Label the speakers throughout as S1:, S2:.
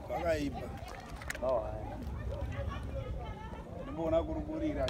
S1: Vakaipa. Ndimboona kurukurira.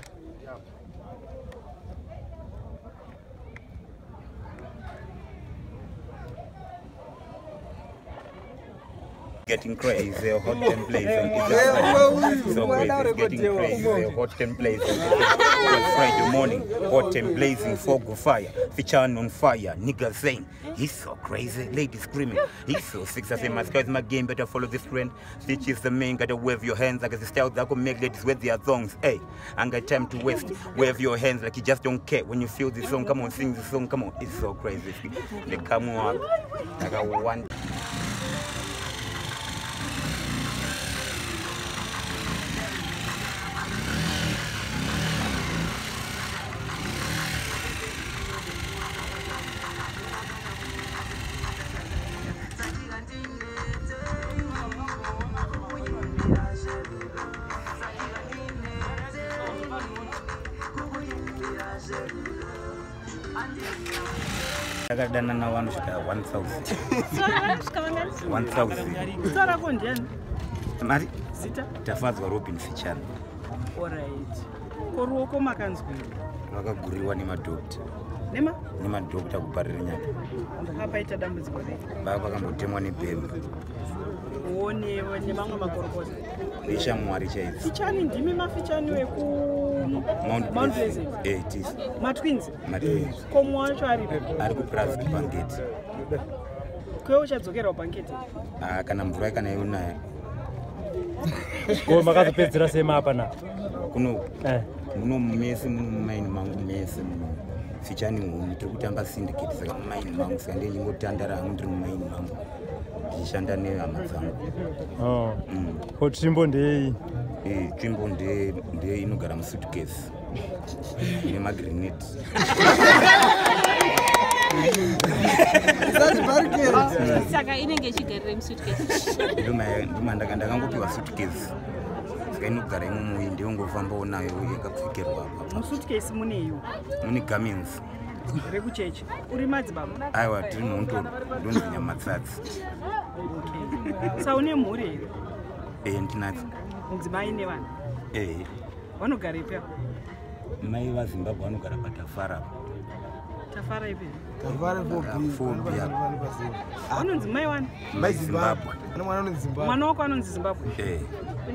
S2: Getting crazy, hot and blazing. It's so crazy, it's getting crazy, hot and blazing. It's Friday morning, hot and blazing, fog of fire, Fichan on fire, nigga saying, he's so crazy, lady screaming, he's so sick. I say, my sky is my game, better follow this trend. Stitch is the main, gotta wave your hands like it's a style that could make ladies wet their thongs. Hey, I ain't got time to waste. Wave your hands like you just don't care. When you feel this song, come on, sing this song, come on. It's so crazy. They come on, like I want. Ndakadanana vanosvika 1000. 1000.
S3: Zita rako ndiani?
S2: Mari?
S3: Zita?
S2: Tafadzwa Robin Fichana.
S3: Alright. Ko ruoko makanzwei?
S2: Rwakaguriwa nemadhokta.
S3: Nema?
S2: Nemadhokta kuparira nyaka.
S3: Apaita dambudziko rei?
S2: Baba vakambotemwa nebhembe.
S3: One nemamwe makorokoza.
S2: Neshamwari chaidzo.
S3: Fichani ndimi mafichani weku
S2: Mount Pleasant. Eh, tisi.
S3: Matwins?
S2: Matwins.
S3: Ko mumwe wacho aripi?
S2: Ari kupurazi kubhanketi.
S3: Kwewe uchadzokera kubhanketi?
S2: Ah, kana mvura kana yonaya.
S4: Ko makazopedzera sei mapa na?
S2: Kuno. Muno mese muno mumaini mangu mese muno. Fichani huni tiri kutamba syndicate saka mumaini mangu saka ndiye ndingotandara hangu ndiri mumaini mangu. Ndichishanda nehama dzangu.
S4: Oh. Ko tsvimbo ndei?
S2: Eh, tsvimbo ndeye inogara musuitcase. Nemagrenade.
S5: Saka inenge ichigarira musuitcase.
S2: Ndoma ndakangopiwa suitcase. Saka inogara imomo ndiyongofambawo nayo yakapfekerwa apa.
S3: Musuitcase muneiwo?
S2: Mune garments.
S3: Rekuchechi. Uri madzibaba?
S2: Aiwa, tiri mhondoro, ndonzi Nyamatsatsi.
S3: Okay. Sa une mhuri here?
S2: Eh, ndinadzo.
S3: Mudzimai nevana?
S2: Eh.
S3: Vanogara ipi apa?
S2: Mai vaZimbabwe vanogara paTafara apa.
S3: Tafara ipi?
S1: Tafara 4B apa.
S3: Vanonzi mai wani?
S2: Mai Zimbabwe.
S1: Mwana anonzi Zimbabwe.
S3: Mwana wako anonzi Zimbabwe?
S2: Eh.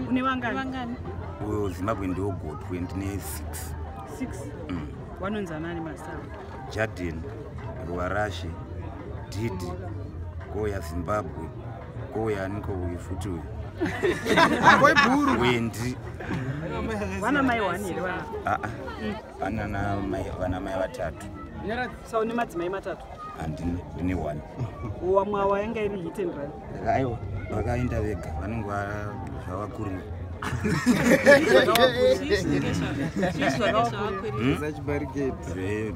S3: Une vangani?
S2: Uyo Zimbabwe ndiwo gotwe, ndine 6.
S3: 6? Vanonzi anani mazita?
S2: Jaden, Ruwarashi, Didi, Koya Zimbabwe, Koya niko uyu futi uyu. Wendi.
S3: Vana mai wani here vana?
S2: Ah ah. Vana mai vatatu.
S3: Sa une madzimai matatu?
S2: Handina, ndine 1.
S3: Wamwe ava yanga iri hit and run.
S2: Aiwa, vakaenda vega, vanenge zvavakurira.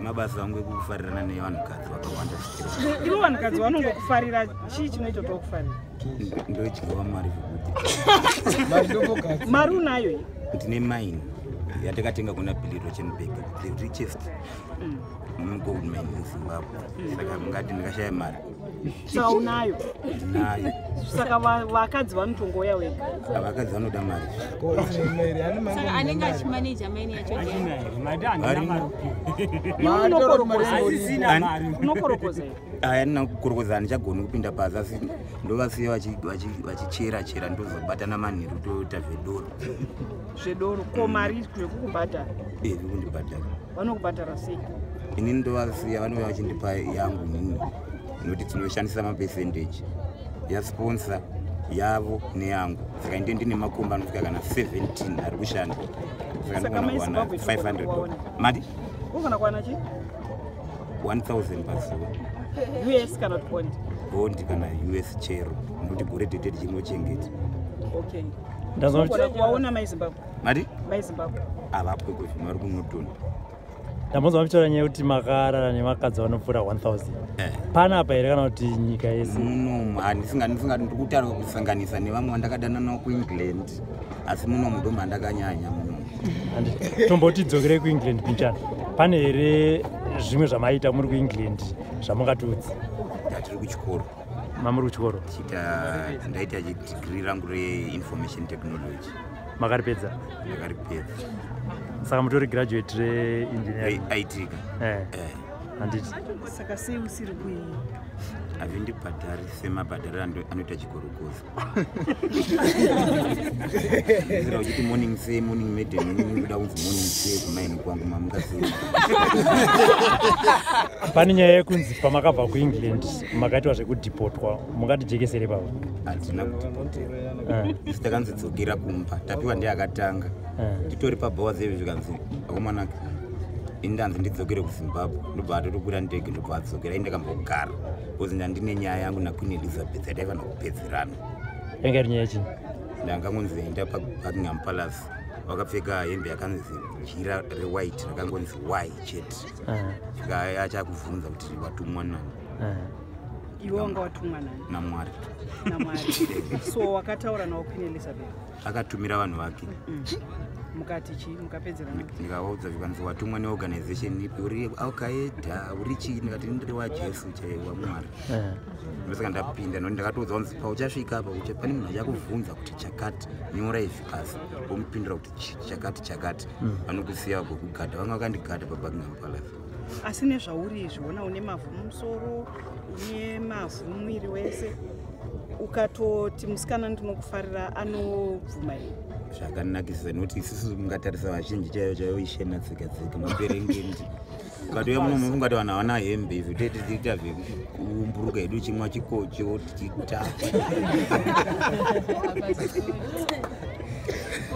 S2: Mabasa angu ekufarirana nevanhukadzi vakawanda.
S3: Ivo vanhukadzi vanongokufarira, chii chinoita kuti vakufarira?
S2: Ndodyiwa mari zvekuti.
S3: Mari unayo here?
S2: Ndine mine yatakatenga kuna Billy Rochenberg, the richest gold mine in Zimbabwe. Saka mungati ndikashaya mari.
S3: Saka unayo?
S2: Ndinayo.
S3: Saka vakadzi vanotongouya wega?
S2: Vakadzi vanoda mari.
S5: Saka anenge achimaneja maini yacho
S3: Unokorokoza here?
S2: Aya ndina kukorokoza, handichagoni kupinda pasi, asi ndovasiya vachichera chera, ndozobatana manheru toita zvedoro.
S3: Zvedoro? Ko mari zvekukubhadhara?
S2: Eh, zvekundibhadhara.
S3: Vanokubhadhara sei?
S2: Inini ndovasiya vanouya vachindipa yangu nini, nokuti tinoshandisa mapesendeji yasponsor yavo neyangu. Saka inde ndine makomba anosvika kana 17 ari kushanda. Saka ndinowana 500. Mari?
S3: Unogona kuwana chii?
S2: 1000 pazuva.
S3: US kana kuti bond?
S2: Bond kana US chero, nokuti gore tete tichinochengeta.
S3: Okay. Ndazogona kuvaona mai Zimbabwe?
S2: Mari?
S3: Mai Zimbabwe.
S2: Havapwe kwezvino vari kunotoni.
S4: Ndambonzwa muchitaura nyaya yekuti makarara nevakadzi vanopfuura 1000. Panapa here kana kuti nyika yese?
S2: Munomu handisinga ndiri kutaura kusanganisa nevamwe vandakadana navo kuEngland, asi munomu ndo mandakanyanya munomu.
S4: Tomboti dzokerei kuEngland pichana. Pane here zvimwe zvamaita muri kuEngland zvamungatiudza?
S2: Tatiri kuchikoro.
S4: Mamuri kuchikoro?
S2: Chiita ndaita degree rangu reinformation technology.
S4: Makaripedza?
S2: Ndakaripedza.
S4: Saka mutori graduate reengineering?
S2: IT.
S4: Handiti.
S3: Saka sei usiri kui
S2: Hazvindibhadhari semabhadhariro anoita chikorokoza. Sira uchiti morning say, morning maiden, inini kuda kunzi morning say kumaini kwangu, mamuka sei?
S4: Pane nyaya yekunzi pamakabva kuEngland makaitwa zvekudhipotwa, mungatijekesere pavo?
S2: Handina kudhipotwa. Isu takanzi dzokera kumba, tapiwa ndiye akatanga. Titori pabhawa zezvi zvikanzi akomana ini ndanzi ndidzokere kuZimbabwe, ndobva atotokwira ndege ndobva adzokera. Ini ndakambogara because ndandine nyaya yangu naQueen Elizabeth yataifanira kupedzerana.
S4: Yanga iri nyaya yechii?
S2: Ndangangonzi enda paBuckingham Palace wakapfeka hembe yakanzi jira rewhite rakangonzi y chete. Svika achakubvunza kuti watumwa nani.
S3: Iwe wanga watumwa nani?
S2: NaMwari.
S3: NaMwari. So wakataura nawo Queen Elizabeth?
S2: Akatumira vanhu vake.
S3: Mukati chii? Mukapedzerana?
S2: Ndikavaudza zvikanzi watumwa neorganization ipi, uri Alqaeda, uri chii? Ndikati ndiri waJesu chaiwo, waMwari. Ndosaka ndapinda nokuti ndakatoudza kunzi pauchasvika apa pane munhu achakubvunza kuti chakati, nyora izvi pasi, womupindura kuti chakati chakati. Vanokusiya vagokugadha. Vanga vakandigadha paBuckingham Palace.
S3: Asi nezvauri izvi, ona une mavhu mumusoro, une mavhu muviri wese, ukatoti musikana ndinokufarira, anobvuma here?
S2: Zvakanakisa nokuti isusu mungatarisa vazhinji chaivo chaivo ishena tsika tsika maperengendi. Ukatouya muno mungati vanhu havana hembe, izvo tete tiita zvekuumburuka hedu chimwa chikocho tichitapa.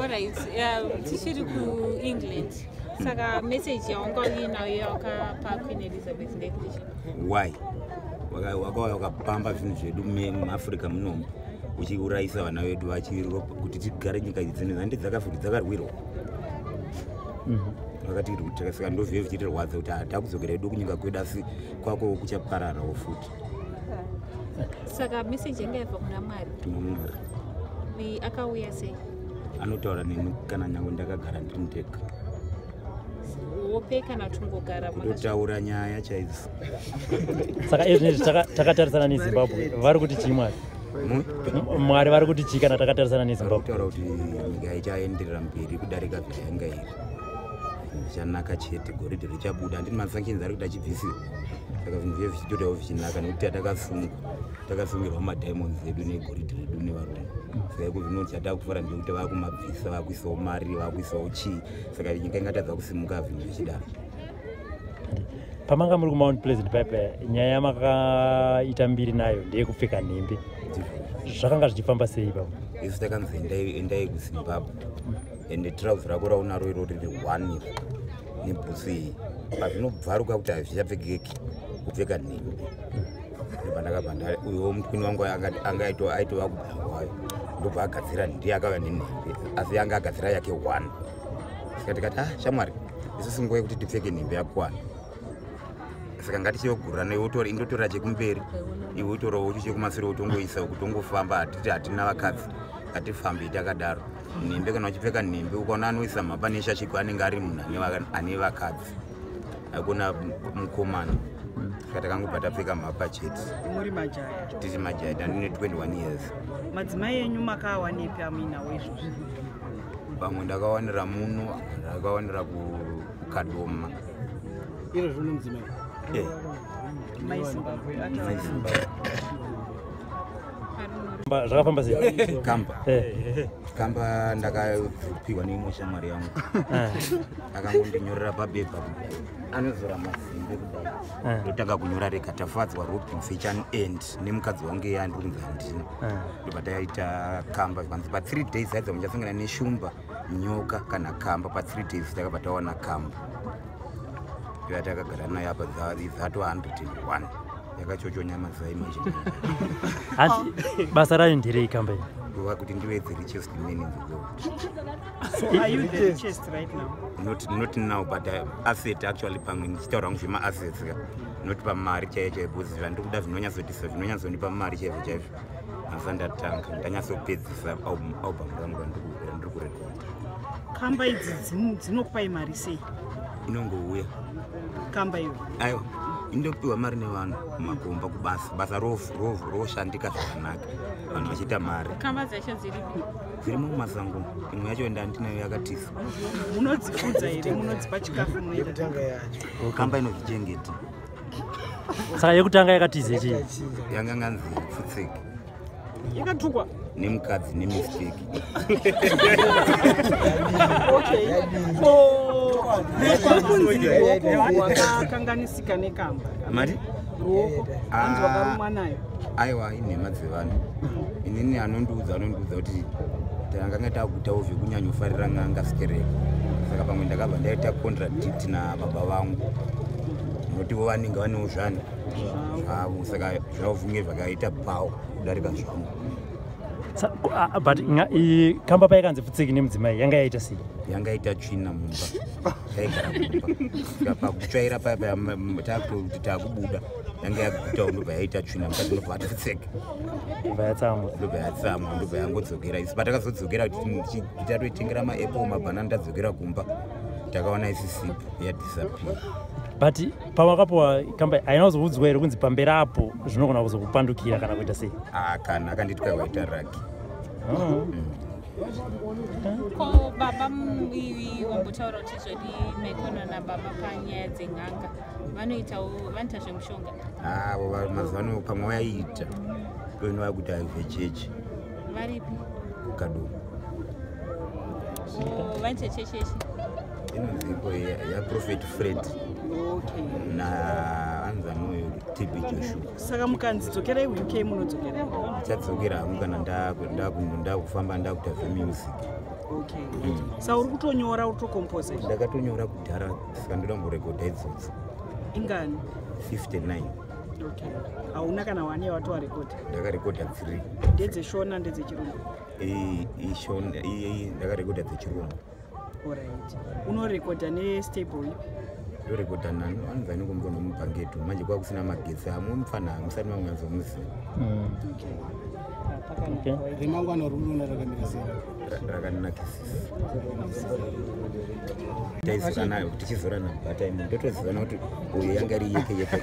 S5: Alright, tichiri kuEngland, saka message yaunga uinayo yakapa Queen Elizabeth ndeyekuti chii?
S2: Why wakauya wakapamba zvinhu zvedu muAfrica munomu, uchiurayisa vana vedu vachiropa kuti tigare nyika idzi dzino handi dzakafuti dzakarwirwa vakatirutira. Saka ndozvive zvichitirwadza kuti hatakudzokera hedu kunyika kwedu, asi kwako kuchapararawo futi.
S5: Saka message yanga yabva kuna Mwari?
S2: Kuna Mwari.
S5: Akauya sei?
S2: Anotaura neni kana nyange ndakagara ndiri ndega.
S5: Hope kana tungogara?
S2: Kutotaura nyaya chaidzo.
S4: Saka izvinezvi takatarisana neZimbabwe, vari kuti chii Mwari? Mwari vari kuti chii kana takatarisana neZimbabwe?
S2: Kutaura kuti nyika ichaenderera mberi kudarika zvayanga iri, zvichanaka chete, goridhe richabuda. Handiti masanctions ari kuti achibvisiwa? Saka zvinhu zviye zvichitotawo zvichinaka nekuti hatakasungwa, takasungirwa madiamonds edu negoridhe redu nevarungu. Saka iko zvino chatakufara ndekuti vakumabvisa, vakuisawo mari, vakuisawo chii. Saka nyika ingatadza kusimuka zvinhu zvichidaro?
S4: Pamanga muri kuMount Pleasant pipe, nyaya yamakaita mbiri nayo ndeyekupfeka nhembe, zvakanga zvichifamba sei ipapo?
S2: Isu takanzi endai, endai kuZimbabwe, ende trouser rako raunaro iro riri one iri nebhutsu iyi, pazvinobvaruka kuti hazvichapfekeki, kupfeka nhembe. Ndobva uyo mukwini wangu anga aitova kubhawayo, ndobva agadzira, ndiye akauya nenhembe, asi anga agadzira yake one. Saka tikati, ah shamwari, isusu nguva yekuti tipfeke nhembe yakwana, saka ngatichiyogurana, iwe indotora chekumberi, iwe utorawo chekumasure, utongoisa kutongofamba. Hatiti hatina vakadzi, ngatifambe takadaro. Nhembe, kana uchipfeka nhembe, ukaona anoisa mhapa neshashiko anenge ari munhu ane vakadzi, hakuna mukomana. Saka takangobva tapfeka mhapa chete.
S3: Muri majaya?
S2: Tiri majaya, tandine 21 years.
S3: Madzimai enyu makawanepi amuinawo izvozvi?
S2: Vamwe ndakawanira muno, vamwe ndakawanira kuKadoma.
S1: Iro zvino mudzimai?
S3: Mai Zimbabwe.
S2: Mai Zimbabwe.
S4: Zvakafamba sei?
S2: Kamba. Kamba ndakapiwa neimwe shamwari yangu. Akangondinyorera pabepa kudai, anozora mazimbe kudai. Ndotanga kunyora rega Tafadzwa Robin Fechan end nemukadzi wangu iye andiri kunzi handina. Ndobva taita kamba, zvikanzi pa3 days aidza muchasangana neshumba, nyoka kana kamba. Pa3 days takabva tawana kamba ndoya takagara nayo apa, zato 101 yakachochonya mazai mazhinji.
S4: Hanzi basa rayo nderei kamba iyi?
S2: Kuva kuti ndive the richest man in the world.
S3: So are you the richest right now?
S2: Not now, but asset actually, pamwe ndichitaura hangu zvemaassets ka, not pamari chaiyo chaiyo, because zvandiri kuda zvinonyatsodisa, zvinonyatsondipa mari chaizvo chaizvo, asi ndatanga ndanyatsopedzisa album rangu randiri kurekodha.
S3: Kamba idzi dzinokupai mari sei?
S2: Inongouya.
S3: Kamba iwe?
S2: Aiwa, indopiwa mari nevanhu mumakomba kubasa. Basa roshandika zvakanaka, vanhu vachiita mari.
S5: Kamba dzacho dziripi?
S2: Dzirimo mumasango. Imwe yacho ndandinayo yakatisa.
S3: Munodzifudza here? Munodzipa chikafu? Munoita?
S2: Kamba inozvichengeta.
S4: Saka yekutanga yakatize chii?
S2: Yanga nganzi pfutseki.
S3: Yakatukwa?
S2: Nemukadzi nemistake.
S3: Okay, ko kunzi ruoko rwakakanganisika nekamba?
S2: Mari?
S3: Ruoko hanzi
S2: Ah.
S3: wakarumwa nayo.
S2: Aiwa, inhema dzevanhu. Inini anondiudza kuti tanganga takutawo zvekunyanyofarira n'anga sikereke, saka pamwe ndakabva ndaita contradict nababa vangu, notivo vanenge vanewo zvanhu zvavo, saka zvavo zvinge zvakaita pawo kudarika zvangu.
S4: But kamba paikanzi pfutseki nemudzimai, yanga yaita sei?
S2: Yanga ita tsvina mumba, taigara mumba, saka pakutsvaira paya paya takutoti takubuda, yanga yagutawo, ndobva yaita tsvina. Mukadzi ndobva ati pfutseki.
S4: Bva yatsamwa.
S2: Ndobva yatsamwa, ndobva yangodzokera. Isi patakazodzokera kuti tatoitengera maapple, mabhanana, tadzokera kumba takaona isisipo, yadisappear.
S4: But pawakapiwa kamba, haina kuzoudzwa here kunzi pamberi apo zvinogona kuzokupandukira kana kuita sei?
S2: Ah, kana akanditi kwaiwaita raki.
S5: Ko baba ivi wambotaura kuti zvodi maikona nababa panyaya dzen'anga, vanoitawo, vanoita zvemushonga?
S2: Avo mazuva ano pamwe vaiita, toino vakuti avechechi.
S5: Varipi?
S2: Kadoma.
S5: O, vanoita chechechi?
S2: Inonzipo yaProphet Fred.
S3: Okay.
S2: Naanzi anoyo TB Joshua.
S3: Saka mukanzi dzokerai UK, munodzokerai?
S2: Ndichadzokera hangu kana ndakufamba, ndakuita zvemusic.
S3: Okay, saka uri kutonyora, uri kutokompoza izvi?
S2: Ndakatonyora kudhara, saka ndoda kumborekodha idzodzo.
S3: Ingani?
S2: 59.
S3: Okay, hauna kana one yawatowarekodha?
S2: Ndakarekodha 3.
S3: Ndedzeshona, ndedzechirungu?
S2: Ndakarekodha dzechirungu.
S3: Alright, unorekodha nestable ipi?
S2: Ndorekodha nani, anonzi ani, nomubhangetu. Manje kwakusina magetsi, amwe mufana musati mamwanzomuziva.
S3: Okay. Ah, pakanaka.
S4: Okay.
S3: Waita.
S1: Remangwana ruriona rakamira sei?
S2: Rakanakisisa. Taizorana, tichizorana bhata imi, ndotozivana kuti uyu yanga iri yeke yeke.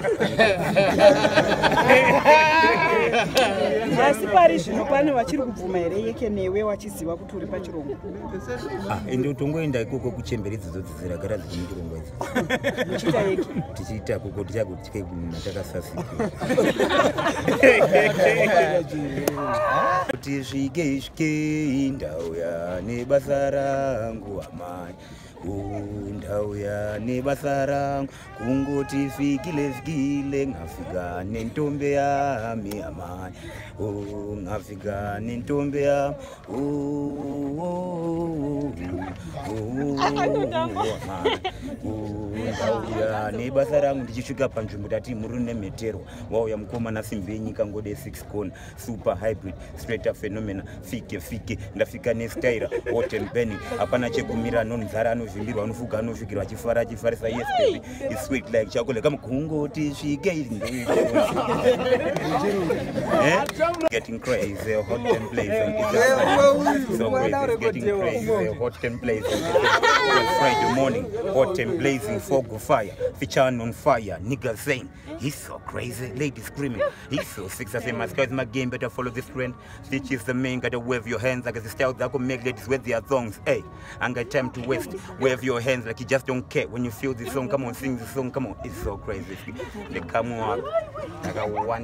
S3: Asi pari zvino pane vachiri kubvuma here yeke newe wachiziva kuti uri pachirongwa?
S2: Ah, ende tongoenda ikoko kuchemberi idzodzo dziragara dziri muchirongwa idzo.
S3: Muchiita yeke?
S2: Tichiita koko, tichagotye kununa takasasika kuti svike svikei. Ndauya nebasa rangu amai, ndauya nebasa rangu, kungoti fikile fikile, ngafika nentombe yami amai, ngafika nentombe yami, amai, ndauya nebasa rangu. Ndichisvika panzvimbo, tati muri nemheterwa, wauya mukomana simbi yenyika, ngode 6 corner, super hybrid, straight up phenomena. Fike fike, ndafika nestaira hot and burning, hapana chekumira. Anonzara, anovhimbirwa, anofuga, anosvikirwa, achifara, achifarisa. Yes baby, is sweet like chocolate. Kama kungoti svike. Eh? Getting crazy, hot and blazing. It's a Friday. So crazy, it's getting crazy, hot and blazing. It's Friday morning, hot and blazing, fog of fire, feature on fire. Niggas saying he's so crazy, ladies screaming, he's so sick. I say my sky is my game, better follow this trend. Stitch is the main, gotta wave your hands like it's a style that could make ladies wet their thongs. Hey, I ain't got time to waste. Wave your hands like you just don't care when you feel this song. Come on, sing this song. Come on, it's so crazy. They come on, like I want.